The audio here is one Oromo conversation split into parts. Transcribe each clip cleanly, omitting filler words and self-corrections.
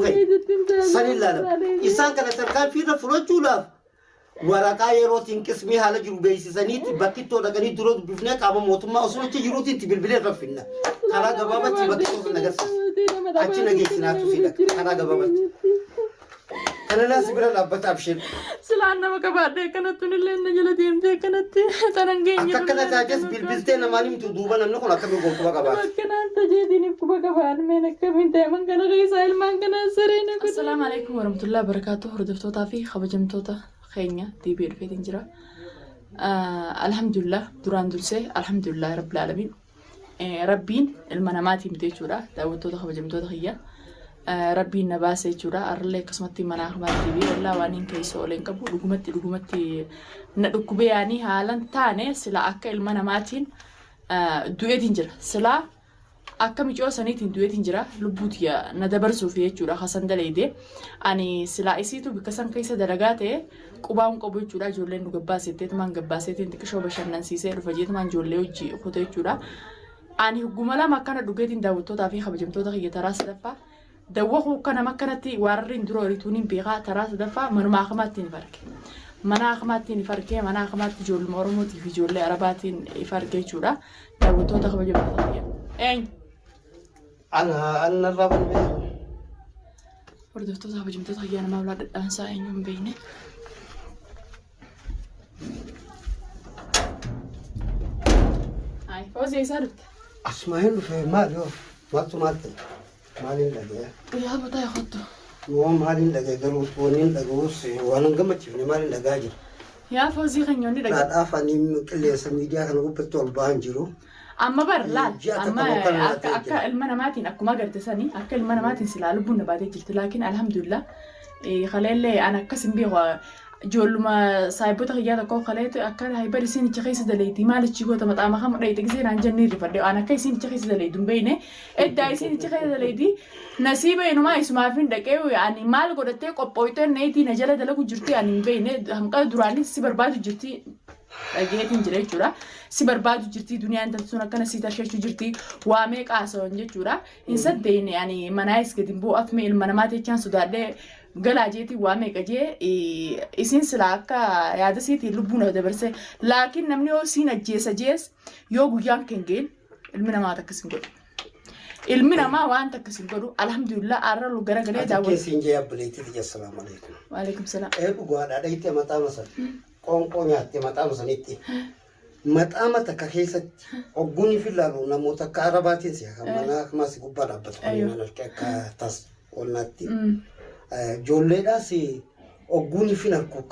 lubbuu kee san hin laalama. Isaan kana tarkaanfii irra fudhachuudhaaf waraqaa yerootiin qismii haala jiru beeksisaniitti bakkittoo dhaqanii dura dubbifnee qaama mootummaa osoo achi jiruutiin itti bilbilee irra finna. Karaa gabaabatti bakkittoo sana agarsiisa. Achi nageessinaatu si dhaqa karaa gabaabatti. Kana laa si bira dhaabbata abshir. Silaan nama qabaadhe akkanatti illee na jala deemtee akkanatti tanan geenye. Akka akkana taates bilbiltee namaan himtu duuba namni kun akkamiin gonkuba qabaata. Akkanaan tajeetiiniif quba qabaan meen akkamiin ta'e man kana keessaa ilmaan kana saree na godhe. Assalaamu alaikum warahmatullahi wabarakatuh hordoftootaa fi kabajamtoota keenya deebi'ee dhufeetiin jira. Alhamdulillah duraan dursee alhamdulillah rabbil aalamiin. Rabbiin ilma namaatii miti jechuudha. Daawwattoota kabajamtoota kiyya. Rabbiin na baase jechuudha. Arrallee akkasumatti mana akmaatti deebi'ee wallaa waan hin keessa oolee hin qabu. Dhugumatti dhugumatti na dhukkubee yaanii haalan taane sila akka ilma namaatiin du'eetiin jira. Silaa akka micoo saniitiin du'eetiin jira. Lubbuu tiyya na dabarsuuf jechuudha. Hasan daleeyde. Ani silaa isiitu bikka san keessa dalagaa ta'e qubaa hin qabu jechuudha. Ijoolleen nu gabbaasetteetumaan gabbaaseetiin xiqqishoo bashannansiisee dhufa jeetumaan ijoollee hojii kute jechuudha. Ani hugguma lama akkana dhugeetiin daawwattootaa fi kabajamtoota kiyya taraa sadaffaa dawwakuu akka nama akkanatti waarriin dura horiituun hin beekaa taraa sadaffaa manuma akamaatti ni farke. Mana akamaatti ni farkee mana akamaatti ijoolluma Oromootii fi ijoollee Arabaatiin farke jechuudha. Daawwattoota kabajamtoota kiyya. Eenyu? Ana anna irraa balbee. Hordoftoota kabajamtoota kiyyaa namaa bulaa dhadhaansaa eenyu hin beekne. Ay, Foozii eessaa dhufte? Asumaa hin dhufe maal yoo maaltu maal ta'e maaliin dhaga'e Yaa botaa kottu. yoo maaliin dhaga'e garuu wanni hin dhaga'us waan hin gammachiifne maaliin dhaga'aa jira. Yaa Foozii keenya inni dhaga'e. Dhaadhaaf ani qilleensa miidiyaa kana gubbatti ol ba'an jiru. Amma bar laal Ji'a takka amma moo kana akka laatee akka jira. ilma namaatiin akkuma agarte sanii akka ilma namaatiin silaa lubbuun na baatee jirti laakiin alhamdulillah kaleellee an akkas hin beeku ijoolluma saayibota kiyyaa tokko kaleetu akka haybar isiin ichi keessa daleeyti maal ichi goota maxaama kam dhayxe gisee naan jennee rifadhe an akka isiin ichi keessa daleeytu hin beekne eddaa isiin ichi keessa daleeyti nasiiba inumaa isumaaf hin dhaqee ani maal godhattee qophooytee neetii na jala dalagu jirti ani hin beekne hanqa duraanis si barbaadu jirti dhageetiin jira jechuudha. Si barbaadu jirti duniyaan intalti sun akkana si tashachuu jirti waa meeqa haasawan jechuudha. Hin saddeene ani manaayis gadi hin bu'u afme ilma namaa jechaan sodaadhee galaa jeetiin waa meeqa jee isin silaa akka yaada siitiin lubbuu na dabarse laakiin namni yoo siin ajjeesa jees yoo guyyaan kan ga'in ilmi namaa takkas hin godhu. Ilmi namaa waan takkas hin godhu alhamdulillah arra lu garagalee Ati daawwatu. keessi hin jee abboleettii tiyya assalaamu alaikum. Waalaikum salaam. Ee dhugaadha dhayitee maxaama sana. Qoonqoo nyaatte maxaama sanitti. Maxaama takka keessatti hogguun fi laalu namoota akka arabaatiin si kan mana akkamaa si gubbaa dhaabbatu kan Ayyo. hin arge akka tas qonnaatti. Ijoolleedhaas hogguun fi narku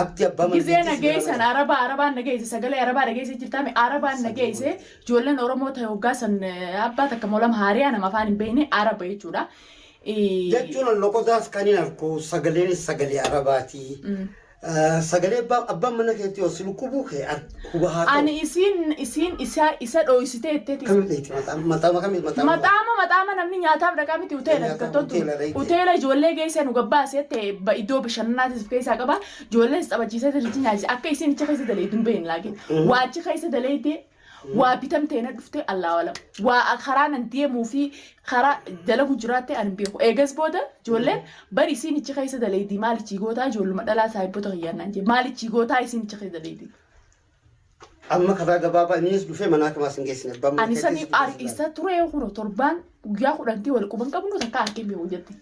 abdi abbaa mana Gizee keetti si bira nageessan naqan. arabaa arabaan nageesse sagalee arabaa dhageesse jirtaami arabaan nageesse ijoolleen Oromoo ta'e hoggaa san abbaa takka moo lama haariyaa nama afaan hin beekne araba jechuudha. Jechuun loqodaas kan hin arku sagaleen sagalee arabaati. Sagalee abbaan mana keetti yoo si lukkubuu kee huba haa ta'u. Ani isiin isiin isa isa dhooysitee jetteeti. Kamiin dheeyti maxaama kamiin maxaama. Maxaama maxaama namni nyaataaf dhaqaa miti hoteela Nyaataaf biqiltoottu. hoteela dheeyte. Hoteela ijoollee geessee nu gabbaasee ta'e iddoo bashannanaatis of keessaa qaba. Ijoollees taphachiisee sirriitti nyaachise akka isiin icha keessa daleeytu hin beekne laakiin. Waa achi keessa daleeyte waa bitamtee na dhufte Allahu alam. Waa karaa nan deemuu fi karaa dalagu jiraatte ani hin beeku. Eegas booda ijoolleen bari isiin ichi keessa daleeydi maal ichi gootaa ijoolluma dhalaa saahibbota kiyyaan naan jee maal ichi gootaa isiin ichi keessa daleeydi. Amma karaa gabaabaa innis dhufee mana akkamaa sin geessine abbaan mana Ani sani keetti si geessine. isa ture kuno torbaan guyyaa kudhantii wal quban qabnu takka arkeen beeku jetti.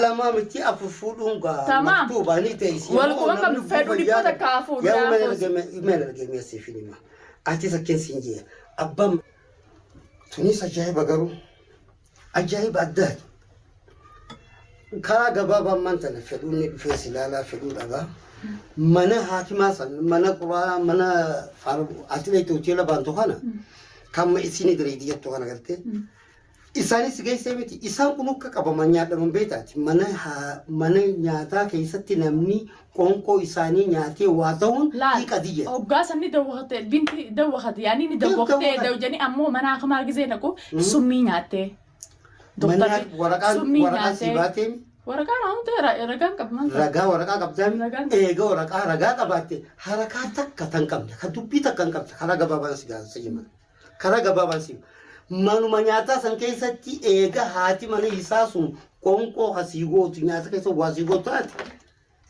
Lamaa miti afur fuudhuun gaa Tamaam. maktuuba ni ta'e si Wal quban qabnu fedhu dhibba takka afur Yaa yaa meel foos. argame meel argame siif hin hima. Ati sakkeen siin jee abbaan tunis ajaa'iba garuu ajaa'iba addaati. Karaa gabaabaa ammaan tana fedhuun ni dhufee si ilaalaa fedhuu dhabaa. Mana haakimaa san mana quraa mana atileetii hoteela baantu kana kan isin direeti jettu kana gartee. Isaanis geessee miti isaan kun akka qabaman nyaadhaman beektaati. Mana mana nyaataa keessatti namni qoonqoo isaanii nyaatee waa ta'uun Laal hiika diyya. hoggaa sanni dawwaqte binti dawwaqate yaani ni dawwaqtee Dawwaqate. dawjanii ammoo mana akamaa gisee naqu summii nyaattee. Mana Doktarri waraqaan summii waraqaan sii nyaatee. baateen Waraqaan haa ragaan qaba maal ta'e? ragaa waraqaa qabdaami Ragaan qaba. eega waraqaa ragaa qabaatte harakaa takka tan qabne ka dubbii takka hin qabne karaa gabaabaan si gaasa hima. Karaa gabaabaan si hima. Manuma nyaataa san keessatti eega haati mana isaa sun Qoonqoo kasii gootu nyaata keessa waa sii gootu taate.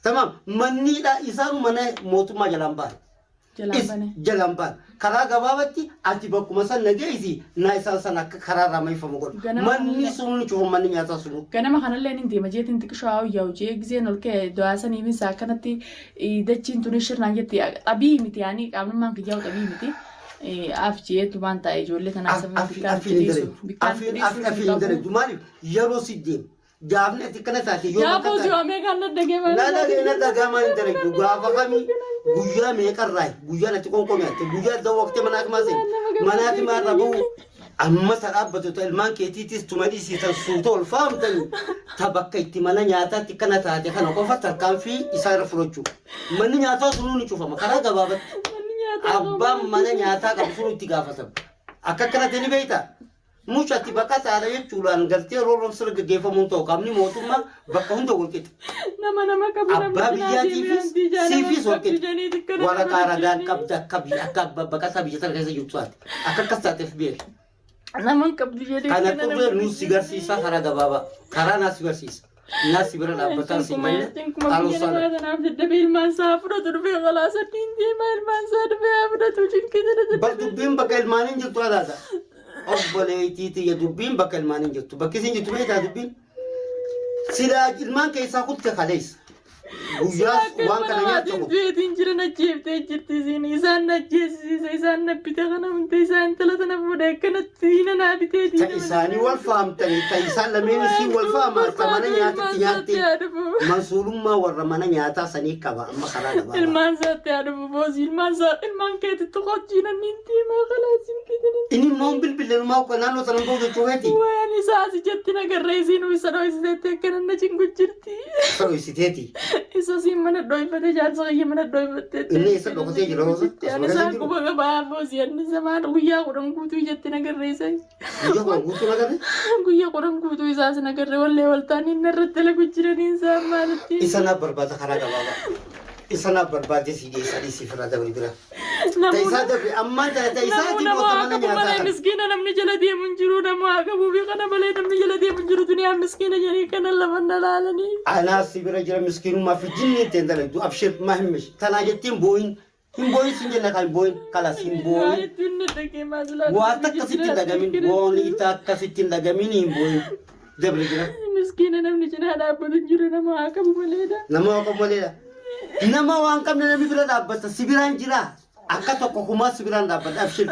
Tamaam manniidha isaan mana mootummaa jalaan bahan. Jalaan bane. Jalaan bahan. Karaa gabaabatti ati bakkuma san nageessi naa isaan san akka karaa irraa maifamu godhu. Ganama Manni kanallee- sun ni cufu manni nyaataa sunu. Ganama kanallee nin deema jeetiin xiqishoo haa hojjaa jee giseen ol ka'e du'aa saniif isaa akkanatti dachiin tuni shirnaan jetti xabii miti yaanii qaamnummaan kiyyaa'u xabii miti. Af jeetu waan ta'e ijoollee tanaa sababa bikkaan itti Afiin hin dhiisu. dalagdu. Bikkaan itti Afiin dhiisu afiin hin dalagdu. Maaliif yeroo si deemu gaafni ati kana taate yoo Yaa bakka foosii taate. waa meeqaan na dhagee Na dhagee na dhagaa maal hin dalagdu gaafa kamii guyyaa meeqarraa guyyaan ati qoonqoo nyaatte guyyaa adda waqtee manaa kimaa seeni manaa kimaa irra bahu amma ta dhaabbatu ta ilmaan keetiitis tuma dhiisii tan suuta ol faamtanii ta bakka itti mana nyaataatti kana taate kana qofa tarkaanfii isaa irra fudhachuu manni nyaataa sunuu ni cufama karaa gabaabatti abbaan mana nyaataa qabu sunuu itti gaafatama akka akkanatti ni beektaa. Mucatti baqataadha jechuudhaan galtee roorroon sirra gaggeeffamuun ta'u qaamni mootummaa bakka hunda wal qixa. Nama nama qabu namni Abbaa cinaa deemee biyyaatiifis hantii jaalala siifis wal qabdu qixa. jedhanii akkana Waraqaa nama ragaa jedhanii. qabda akka biyya akka abbaa baqataa biyya tana keessa jirtu taate. Akka akkas taateef beeka. Nama hin qabdu jedhee Kana akkana turre nama nuus si garsiisa karaa gabaabaa. Karaa naas si garsiisa. Naas si bira dhaabbataa si malee. Cinkuma biyya Aloosaadha. namaa tanaaf dadhabee ilmaan isaa fudhatu dhufee qalaasaddiin deemaa ilmaan isaa dhufee haa fudhatu cinqii tana Bar dubbiin bakka ilmaaniin jirtu adaata. Obboleettii tiyya dubbiin bakka ilmaaniin jirtu. Bakki isin jirtu beektaa dubbiin? Silaa ilmaan keessaa kutte kaleessa. Guyyaa waan kana nyaata kun. Du'eetiin jiran ajjeeftee jirti isiin isaan na ajjeesisiisa isaan na bite kana hunda isaan intala tana fuudhe akkanatti diina naa bitee Ta diina isaanii wal faamtanii ta isaan lameen isii wal faamaa ta mana nyaatatti nyaatte mansuulummaa warra mana nyaataa sanii qaba amma karaa gabaabaa. Ilmaan isaatti haa dhufu boosii ilmaan isaa ilmaan keetitti qochiin anniin deemaa kalaasiin keetiin. Inni immoo hin bilbille numaa akka naannoo sana hin jechuu keeti. Waan isaa asi jetti nagarree isiin isa dho'isiteetti akkana na cinqu jirti. Isa dho'isiteeti. Isa siin mana dho'ifate jaarsa kiyya mana dho'ifatte. Inni isa dhokatee jira hoosa? Ani Asuma isaan keessa jiru? quba qabaa boosii anni zamaan guyyaa 10 guutuu jetti nagarree isa. Guyyaa 10 guutuu nagarre? Guyyaa 10 guutuu isaas nagarree wallee waltaan inni irratti dalagu jiranii isaan maalitti. Isa naaf barbaada karaa gabaabaa. Isa naaf barbaadee si geessa dhiisii firraa dabali bira. Ta isaa dabre ammaan tana ta Namuu isaatii nama moota haa mana qabu nyaataa malee kana. miskiina namni jala deemu hin jiru nama haa qabuu fi kana malee namni jala deemu hin jiru duniyaa miskiina jedhanii kana lafa na laalanii. Anaa si bira jira miskiinummaa fi jinni ittiin dalagdu abshir maa hin mish. Tanaa jettiin boo'in hin boo'in sin jenna kan hin boo'in kalas hin boo'in. Hedduun na dhagee maasilaa. Waa takka sitti hin dhagamin booni takka sitti hin dhagamin hin boo'in. Dabre jira. Miskiina namni cinaa dhaabbatu hin jiru nama haa qabu maleedha. Nama waan qabu maleedha. Nama waan qabne namni bira dhaabbata si biraan jira. Akka tokko kumaa si biraan dhaabbata abshir.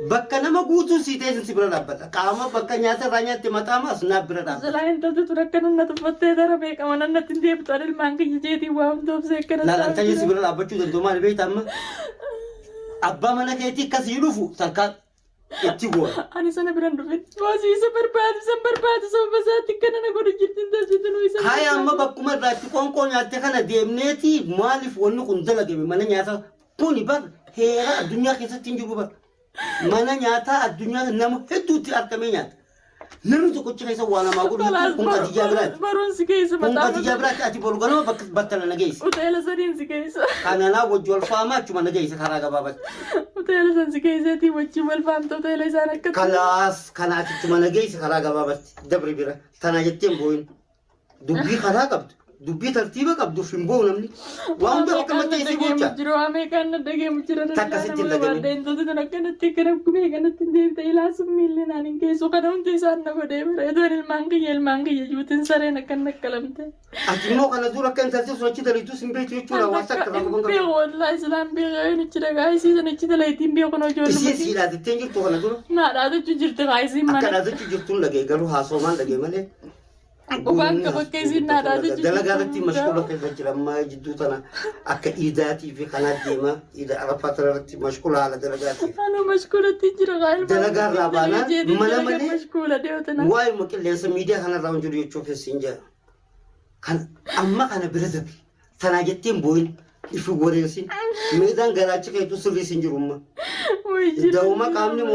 Bakka nama guutuu sii ta'e si bira dhaabbata. Qaama bakka nyaata irraa nyaatte maxaamaas naaf bira dhaabbata. Silaa intalti tun akkana na tuffattee tara beekama nan natti hin deebitu ani ilmaan kiyya jeetii waa hunda obsee akkana Laal antanyee si bira dhaabbachuu danda'u maali beekta amma? Abbaa mana keetii akkasii dhufu takka itti goona. Ani sana biran dhufin. Boosii isa barbaadu san barbaadu sababa isaatti akkana na godhu jirti intalti tun isa. Haya amma bakkuma irraa itti qoonqoo nyaatte kana deemneeti maaliif wanni kun dalagame mana nyaataa kuni bar heera addunyaa keessatti hin jiru bar. Mana nyaataa addunyaa nama hedduutti argamee nyaata. Namni tokkochi keessa waa namaa godhu jechuun kun qadiyyaa biraati. Baruun si keessa Kun mataa. qadiyyaa biraati ati boru ganama bakka battala na geessi. Hoteela sadiin si keessa. Kananaa wajji wal faamaa achuma na geessi karaa gabaabatti. Hoteela san si keessatti wajjin wal faamta hoteela isaan akka. Kalaas kana atichuma na geessi karaa gabaabatti dabri bira. Tana jettee hin boo'in. Dubbii karaa qabdu. Dubbii tartiiba qabduuf hin boo'u namni. Waa hunda bakka mattee isii gocha. Jiru waa meeqaan na dhageemu jira. Takka sitti hin dhagamin. Intalti tun akkanatti akkana gubee kanatti hin deebite ilaa sun miilli naan hin geessu kana hundi isaan na godhee bira idoon ilmaan kiyya ilmaan kiyya juutin sareen akkan nakkalamte. Ati immoo kana dura akka intalti sun achi daliitus hin beektu jechuudha waan takka irraa qaban qabu. Beeku wallahi islaan beeku yoo achi dhagaa isii sana achi dalayitiin beeku na Isiin ijoollummaa. sii dhaadattee hin jirtu kana dura. Naa dhaadachuu jirti kaa isiin Akka mana. dhaadachuu jirtuun dhagee garuu haasoomaan dhagee malee. Qubaan qaba akka isiin naa dhaadachuu Dalagaa irratti jirtu. mashquula keessa jira amma jidduu tana akka iidaatii fi kanaa deema iida arafaa tana irratti mashquula haala dalagaatiif. Anuu mashquulatti jira kaa ilmaan. Dalagaa irraa baanaan mana malee Mashquula dhiyoo tana. waa'ee qilleensa miidiyaa kanarraa hin jiru jechuuf siin jira. Kan amma kana bira dabi tanaa jetteen boo'in ifi wareersin meedaan garaacha keetu sirrii siin jiru amma. Da'uma qaamni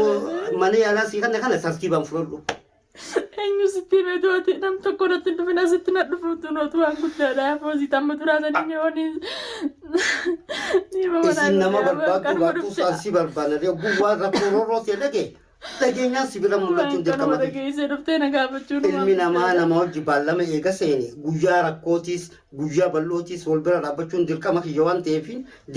mana yaalaa sii kana kana tartiibaan fudhadhu. Eenyu sitti himee du'ate nam tokko natti hin dhufin asitti na dhufuutu nootu waan guddaadha. Foosii tamma duraa sanii ni ooni. Isin nama barbaaddu baattuu saansii barbaadna. Guwwaan rakkoo roorroo ta'e dhage. Dhageenyaan si bira mul'achuun Kanuma dirqama kiyya. dhageessee dhuftee na gaafachuun Ilmi namaa nama wajji baallama eega seene guyyaa rakkootiis guyyaa bal'ootiis wal bira dhaabbachuun dirqama kiyya waan ta'eef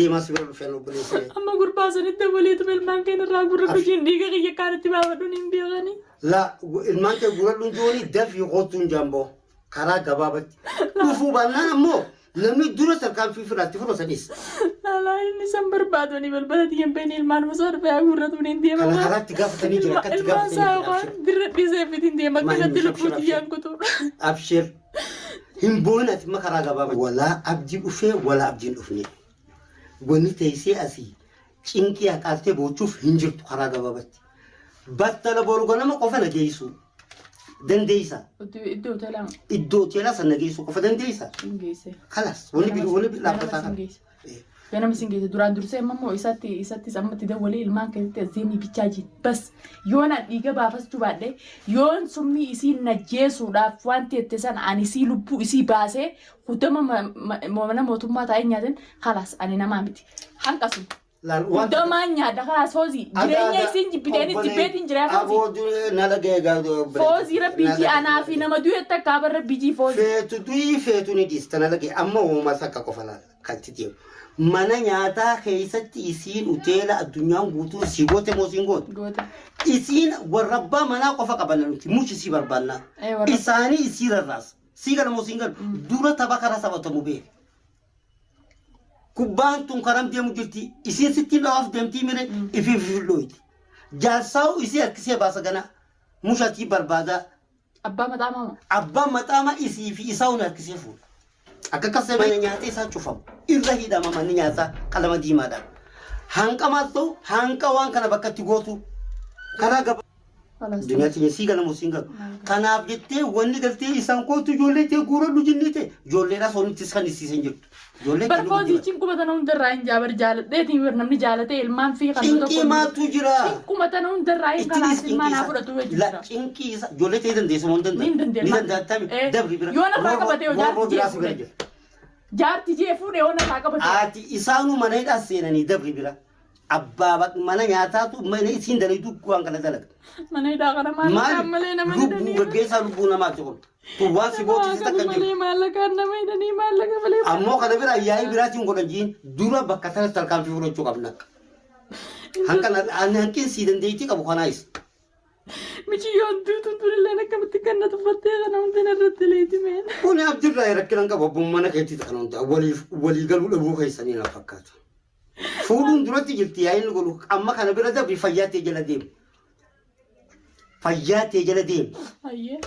deemaa si bira dhufeen obboleessa. Amma gurbaa sanitti waliituma ilmaan keenya irraa gurra kujiin dhiiga kiyya kaanitti baafadhuun hin beekani. La ilmaan kee guradhuun jooni dafii kootuun jaamboo karaa gabaabatti. Dhufuu baannaan ammoo namni dura tarkaanfii firaatti fudhatanis. Laalaa inni san barbaadanii balbala tiyyan beekni ilmaan osoo dhufee gurratuun hin deema. Kana karaatti gaafatanii jira akkatti Ilmaan gaafatanii isaa jira. yookaan dirra dhiisee fitiin deema Maal akkanatti hin lubbuu shabshir, tiyyaan kutuu. Abshir. Hin boon ati ma karaa gabaabaa. Walaa abdii dhufee walaa abdiin dhufne. Wanni teessee asii cinqii haqaaltee boochuuf hin jirtu karaa gabaabatti. Battala boru ganama qofa na geessu. Dandeessa. Iddoo hoteelaa Iddoo hoteelaa sana geessu qofa dandeessa. hin geesse. Kalas wanni biru wanni biru dhaabbataa Ganama kana. sin geesse. Ganama sin geesse duraan dursee amma immoo isatti isattis ammatti dawwalee ilmaan keessatti azeemii bichaa jiin bas yoon an dhiiga baafachuu baadhee yoon summii isii najjeesuudhaaf waan teette sana ani isii lubbuu isii baasee hudama mana mootummaa taa'ee nyaateen kalaas ani namaa miti hanqasu Laal waan hudamaan nyaadha kalaas foozii jireenya isiin jibbiteenis jibbeetiin jira foozii Aboo duree na dhaga'e gaa foozii rabbii jii anaa fi nama du'e takka abar rabbii jii foozii. Feetu du'ii feetu ni dhiista na dhaga'e amma uumama takka qofa laal kan itti deemu. Mana nyaataa keessatti isiin hoteela addunyaan guutuu si goote moo siin goote? Goota. Isiin warra abbaa manaa qofa qabanna nuti muchi si barbaanna. Eh, warra- Isaanii isii rarraasa. Sii gala moo siin galu? Dura tapha karaa taphatamu beeka. Kubbaan tun karam deemu jirti. Isiin sittiin dhawaaf deemtii mire ifiif ifillooyti. Jaarsaa'u isii harkisee baasa gana. Mushatii barbaadaa. Abbaa mataa maama. Abbaan maxaama isii fi isaa hunda harkisee fuudha. Akka akkas mana nyaata isaa cufamu. Irra hidhama manni nyaataa qalama diimaadhaan. Hanqa maal ta'u hanqa waan kana bakka itti gootu. Karaa gaba. Kalaas. Addunyaa keenya sii galamu siin galu. Kanaaf jettee wanni galtee isaan kootu ijoollee tee guuradhu jennee ta'e ijoolleedhaas wanni ittis kan issiisan jirtu. Ijoollee Bar fooziichiin kuma tana hundarraa hin jaabar jaaladheetiin bar namni jaalatee ilmaan fi kan Cinqii maaltu jira? Cinquma tana hundarraa hin Itti kalaas dhiis ilmaan cinqii haa isaa. fudhatu La jechuudha. cinqii isaa ijoollee ta'ee dandeessa moo hin Ni danda'u? dandeenya. Ni danda'attami Eh, dabri bira. yoo narraa qabate yoo Roorroo jaarti biraas jee bira fuudhe. jira. Jaarti jee fuudhe yoo narraa qabate. Ati isaanuu mana hidhaa seenanii dabri bira. Abbaa mana nyaataatu mana isiin dalaydu waan kana dalaga. Mana hidhaa kana maallaqaan malee nama Lubbuu hidhanii. gaggeessaa lubbuu namaati kun. Tun waan si bootisi takka hin jiru. Malee maallaqaan nama hidhanii maallaqa malee. Ammoo kana bira yaa'ii biraatiin godhan jiin dura bakka sanatti tarkaanfii fudhachuu qabna. Hanqina hanqin sii dandeettii qabu kanaayis. Miciyyoon duutuun tunilleen akkamitti kan na tuffattee kana hundina irratti leetimeen. Kun abdirraa rakkina hin qabu abbummaa mana keetti kana hunda waliif walii galuu dhabuu keessanii na fakkaata. Fuudhuun duratti jirti yaa'iin godhu amma kana bira dabri fayyaa ta'e jala deemu. Fayyaa ta'e jala deemu. Ayyee.